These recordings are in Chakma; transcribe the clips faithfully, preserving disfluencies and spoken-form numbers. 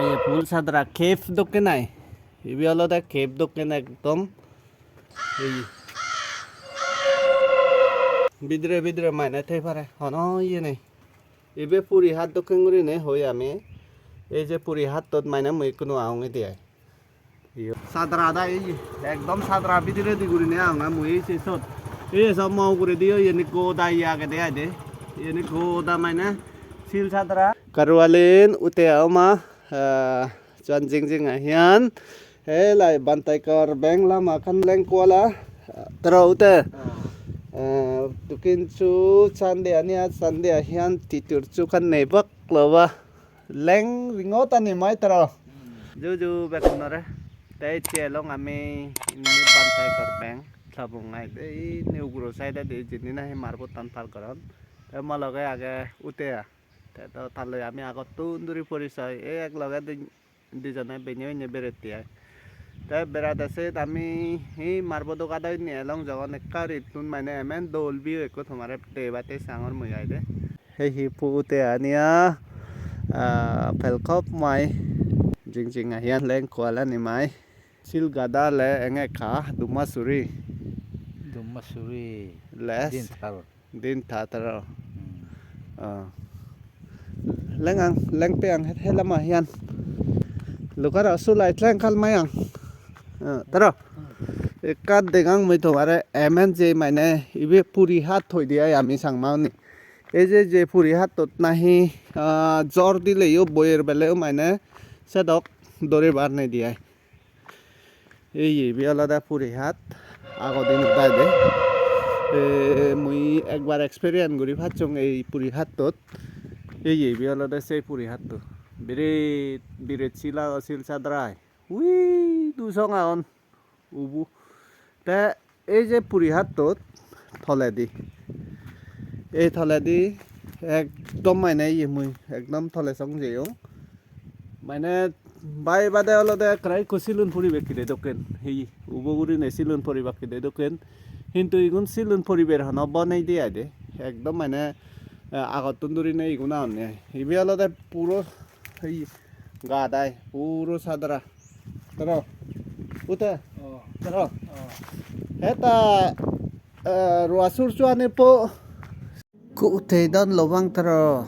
Ei pul sadra cave dokken ai. Ibe olode cave dokken ekdom. Ei bidire bidire mane thei pare. Hono iye nei. Ibe puri hat dokken gurinei hoi ami. Ei je puri hattot mane mui ikkunu agonge de ai. Iyo. Sadra da ei, ekdom sadra bidiredi gurinei agonge mui ei se sot. Ei se mo uguredi o iyeni goda iye agede ai de. Iyeni goda mane sil sadra. Karualin ute aoma, ah, chuan jing jing ahian. He lai Bantaikar bank lama khan lengkuala. Tara ute. Ah, dukin chu Sunday ani at Sunday ahian titur chu khan nei bak loba. Leng ringot ani mai tara. Ju ju bekkunore. Te ecche elong ami indi Bantaikar bank thabung ai de indi uguro side edi jindi nahi marbottan par goron. Te mo loge age Uteya. Te do talloi ami agottun duri porisoy. Ei ek loge di-, dijone benne benne beretti ai. Te berade siyot ami hi marbo doga do inni elong jogon ekka rittun mane emen dol view ekko tomare debatte sangor mui ai de. Hei hi pute aniya, ah, pelkop mai. Jing jing ahiyan leng kualani mai. Sil gada le enge ka duma suri. Duma suri. Les. Din thar. Din tha taro. Hmm. Ah. Leng ang, leng pe ang het helama hiyan. Lukara sulai tleng kal mayang. Ah, taro. Ekka degang mui tomare M N J mane ibe puri hat thoi di ai ami Changma uni. Ei je, je puri hattot nahi, ah, jor dileyo boyer beleyo mane sedok doribar nei di ai. Ei ibe olode puri hat, ago dinot aide. E, mui ekbar experience guri pacchong ei puri hattot. Ei ibe olode sei puri hatto. Biret, biret sil agon, sil sadra ai. Ui, du song agon. Ubu. Te ei je puri hattot toledi. Ei toledi ekdom mane iye mui ekdom tole song jeyong. Mane bai bade olode ekkere ekko silun puribekkide dokken. Hi ubo gurine silun puribekkide dokken. Hintu igun silun puriber hono bo nei de ai de. Ekdom mane, eh, agottun durine igun agonne. Ibe olode puro hi gadai, puro sadra. Taro. Ute. Oh. Taro. Oh. Heta, eh, rua sur chuani po. Ku utei don lobang taro.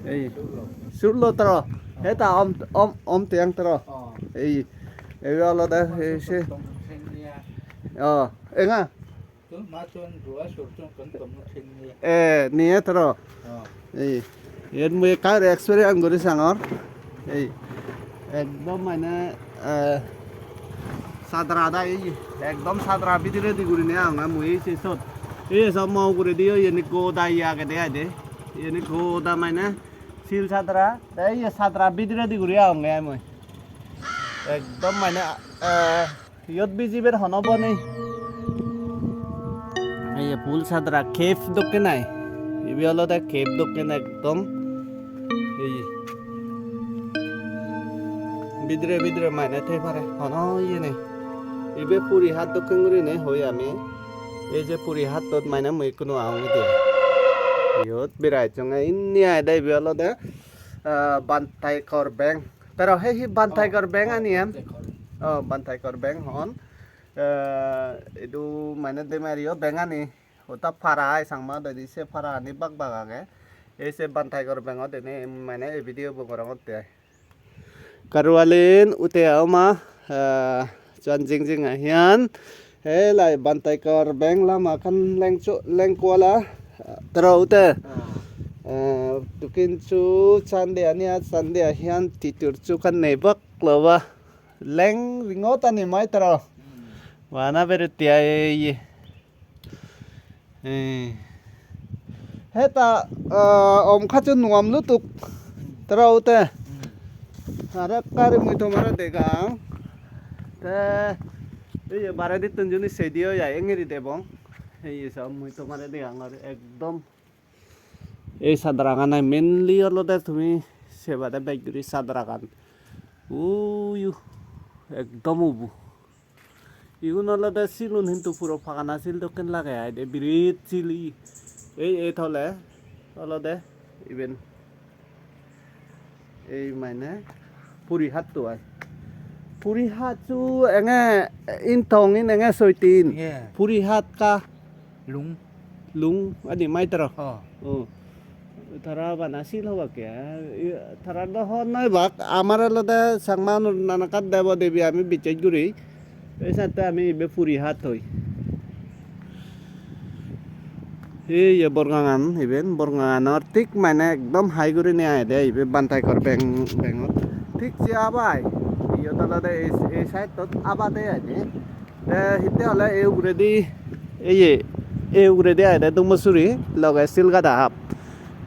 Ei. Surlo taro. Heta om, om, om tiang taro. Oh. Ei. Ei olode, ei se. Oh, enga. Tun ma tun rua sur tun kon tom no thin ni. Eh, niye taro. Oh. Ei. Yen mui ekka experience guri sangor. Ei. Ekdom mane, eh, sadra da ei. Ekdom sadra bidiredi gurine agonge mui ei se sot. Ei so mo uguredi o yen ekko da iye agede ai de. Yen ekko da mane sil sadra. Te ei sadra bidiredi guri agonge ai mui. Ekdom mane, eh, iyot bijiber hono bo nei. Ei pul sadra cave dokken ai. Ibe olode cave dokken ekdom. Ei bidire bidire mane thei pare. Hono iye nei. Ibe puri hat dokken gurinei hoi ami. Ei je puri hattot mane mui ikkunu agonge de. Iyot berai ecchonge indi ai de ibe olode, ah, Bantaikar bank. Taro he hi Bantaikar bank ani em? Oh, Bantaikar bank hon. Eh, idu mane Demario bank ani. Ota para ai Changma dodi se para ani bak bak age. Ei se Bantaikar bank ot ene mane ei video bo gorongotte ai. Karualin ute aoma, eh, chuan jing jing ahian. He lai Bantaikar bank lama khan lengcho-, lengkuala. Taro ute. Eh, dukin chu Sunday ani at Sunday ahian titur chu khan nei bak loba. Leng ringot ani mai taro. Wana beretti ai ye. Eh. Heta, ah, om khachu nuam lutuk. Tara ute. Are kari mui tomare degang. Te, ei baredittun juni sedi oi ai engiri debong. Ei so mui tomare degang are ekdom. Ei sadragan ai mainly olode tumi sebade bej guri sadragan. Uyu, ekdom ubu. Igun olode silun hintu puro pagana sil dokken lage ai de, biret sil. Ei, ei tole olode iben. Ei mane Puri hatto ai. Puri hatto enge in tong in enge soitin. Yeah. Puri hat ka Lung. Lung ani mai tara. Oh. Oh. Tara bana sil hobakke. Tara do hon noi bak. Amar olode Changma nanakat debo debi ami bichej guri. Ei satte ami ibe puri hat hoi. Ei ye Borgangan iben, Borganganor thik mane ekdom hai gurinei agede ibe Bantaikor beng-, bengot. Thik se abai. Iyot olode ei, ei side-ot abade aide. Te hitte hole ei uguredi, ei ye, ei uguredi agede Dumbosuri, loge Silgada hap.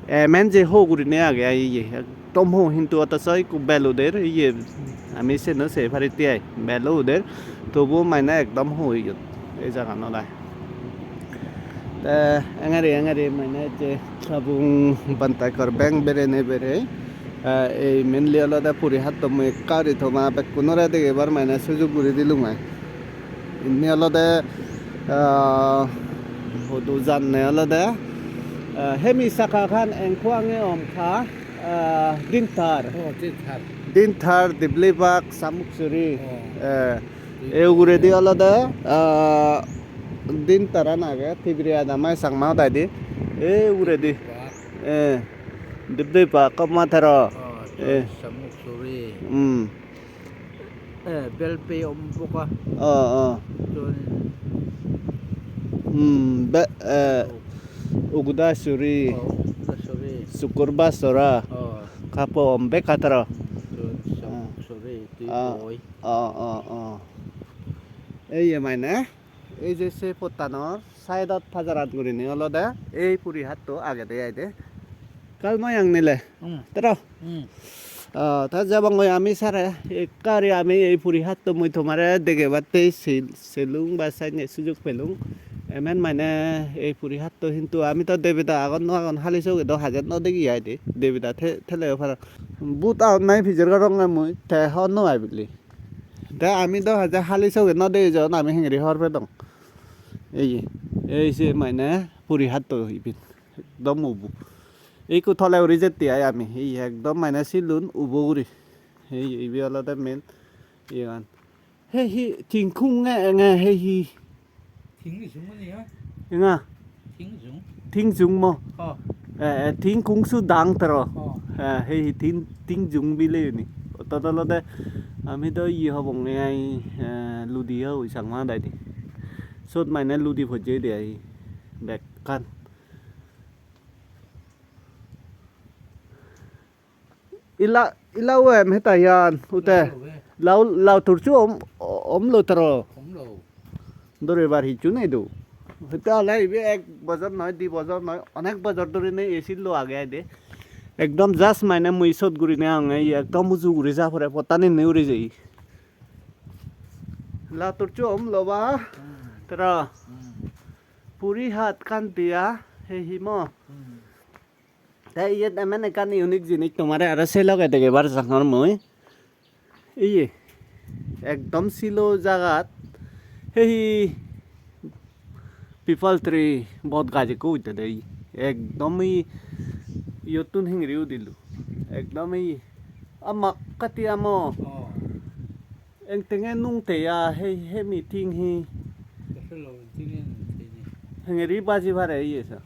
Emen je ho gurinei age ai ye. Ekdom ho, hintu otoso ikko bel uder, iye, ami seno sei paritte ai, bel o uder, tobuo mane ekdom ho iyot, ei jaganot ai. Te engari engari mane je sabung Bantaikor beng berene berei, eh, ei mainly olode puri hatto mui ekka guri toma bekkunore degebar mane sujug guri dilung ai. Indi olode, ah, hudu janne olode, ah, hemi saka khan engko ange om kha, ah, dintar. Oh, dintar. Dintar, Diblibak, Samuksuri. Oh. Eh, e uguredi olode, ah, dintaran age, Tibiri adamai Changma hodaidi. E uguredi. Diblibak. Eh, Diblibak, Kommatero. Oh, eh. Samuksuri. Hmm. Eh, Belpe Omboka. Oh, oh. Jon. Hmm, be-, eh, Ugudasuri. Oh, Ugudasuri. Sukurbasora. Oh. Kapo Ombe Katara. Jon, ah. Samuksuri, tui ah, koi. Oh, oh, oh. Ei ye mane, ei je se pottanor side-ot pajaran gurinei olode ei puri hatto agede aide. Kal moyang nile. Hmm. Tero. Hmm. Ah, ta jabongoi ami sare, ekka guri ami ei puri hatto mui tomare degebatte sil-, selung ba senne sujug pelung. Emen mane ei puri hatto hintu ami to debeda agon no agon, hali soge do hajar no degi aide. Debeda the-, theleyo para. But agon nahi pijor gorongor mui, te hobor no pai bili. Te ami do hajar hali soge no degi jon, ami hengeri hobor pedong. Ei, ei se mane puri hatto iben. Ekdom ubo. Ikko tole uri jette ai ami. Ei ekdom mane silun ubo guri. Ei ibe olode main iyegan. He hi tingkung nge enge he hi. Ting sung ni ya. Enga. Ting sung. Ting sung mo. Oh. Eh, eh, tingkung su dang tero. Oh. Eh, he hi ting, ting sung bile ni. Otot olode ami do iye hobong nge ai, eh, ludi ho ui Changma daidi. Sot mane ludi pojje de ai. Bekkan. Ila, ila o em heta iyan, ute. Lau, lau. Lau, lau turchu om, om lo taro. Om lo. Dore bar hichu nei do. Heta ole ibe ek bojor noi, di bojor noi, onek bojor dhori nei ei sillo age ai de. Ekdom just mane mui sot guri ne ange, ekdom uju guri ja pore, pottan inni uri jei. Lau turchu om lo ba. Hmm. Tara. Hmm. Puri hat kan dia, he hi mo. Hmm. Te iyot emon ekkan unique jinis tomare aro se loge degebar sangor mui. Iye, ekdom silo jagat, he hi pipal tree, bot gaj ekko utte de, ekdom i-, iyottun hingiri udilo, ekdom i, a makkati amo. Oh. Engtenge nung teya, he, he meeting hi. Hengeri baji pare iye sa.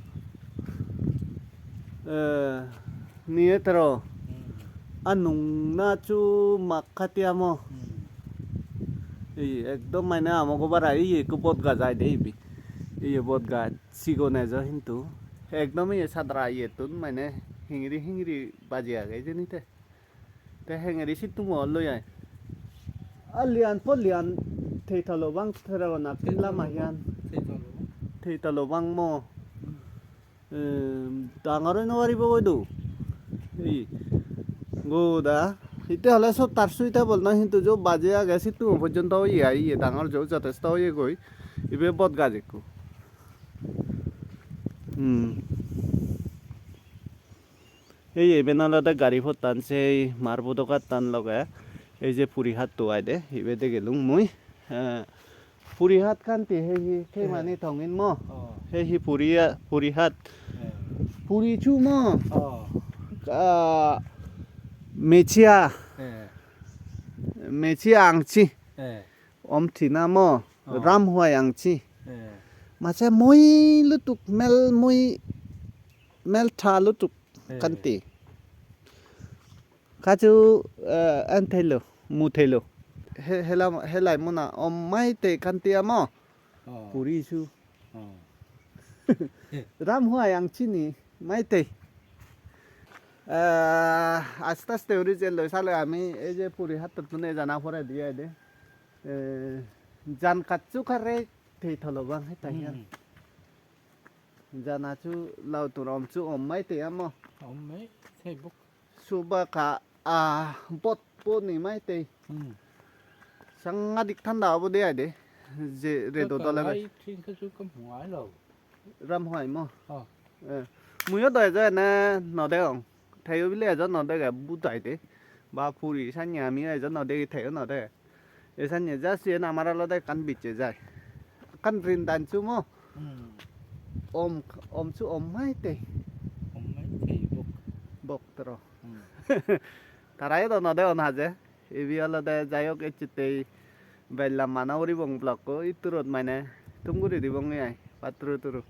Eh, niye tero. Hmm. A nung na chu makkati amo. Hmm. Iye, ekdom mane amo gobara iye ekko bot gaj ai de ibe. Iye bot gaj, sigon ejo hintu. Ekdom iye sadra iyettun mane hingiri hingiri baji age hijeni te. Te hengeri sittumo loi ai. Alian polian thei talo bang theragona kin lama hiyan. Thei talo. Thei talo bang mo. Em, dangor oi no paribo goi do. Ei, goda. Hitte hole sot tar suitable noi, hintu jo baje age sittumo pojjonto oye ai, iye dangor jo jotesto oye goi. Ibe bot gaj ekko. Hmm. Ei iben olode gari pottan sei mar pudokattan loge. Ei je puri hatto ai de, ibe degelung mui. Eh, puri hat kanti, he hi, he mani tongin mo? Oh. He hi puri a-, puri hat. Eh. Puri chu mo? Oh. Ah, mechia. Eh. Mechi angchi. Eh. Om thina mo. Oh. Ram huai angchi. Eh. Mache moi lutuk mel moi mel tha lutuk. Eh. Kanti. Kaju, eh, an thelo, mu thelo. He, hela, helai muna om mai te kanti amo. Oh. Puri su. Oh. Ram huai angchini mai te. Eh, aste aste uri je loi sale ami ei je puri hattottun ejana pore di ai de. Eh, jan kacchu kare te tholo bang he tai. Hmm. Jana chu lau tur om chu om mai te amo. Om mai te buk. Suba ka a bot po ni mai te. Hmm. Sangadik thanda obo de ai de. Je redo dole bai. Lai thin ka chu kam huai lo. Ram huai mo. Oh. Eh. Muiyo do ejo ene no degong. Teyo bile ejo no dege budai de. Ba puri sanye ami ejo no degi teyo no dege. Esanye ja siyen amar olode ekkan bicche jai. Ekkan rindan chu mo. Hmm. Om, om chu om mai te. Om mai te bok. Bok toro. Hmm. Tarayo do no degon haje. Ibe olode jai hok ecchettei bej lamba no guribong vlog-ko, itturot mane thum guri dibonge ai, patturu turu.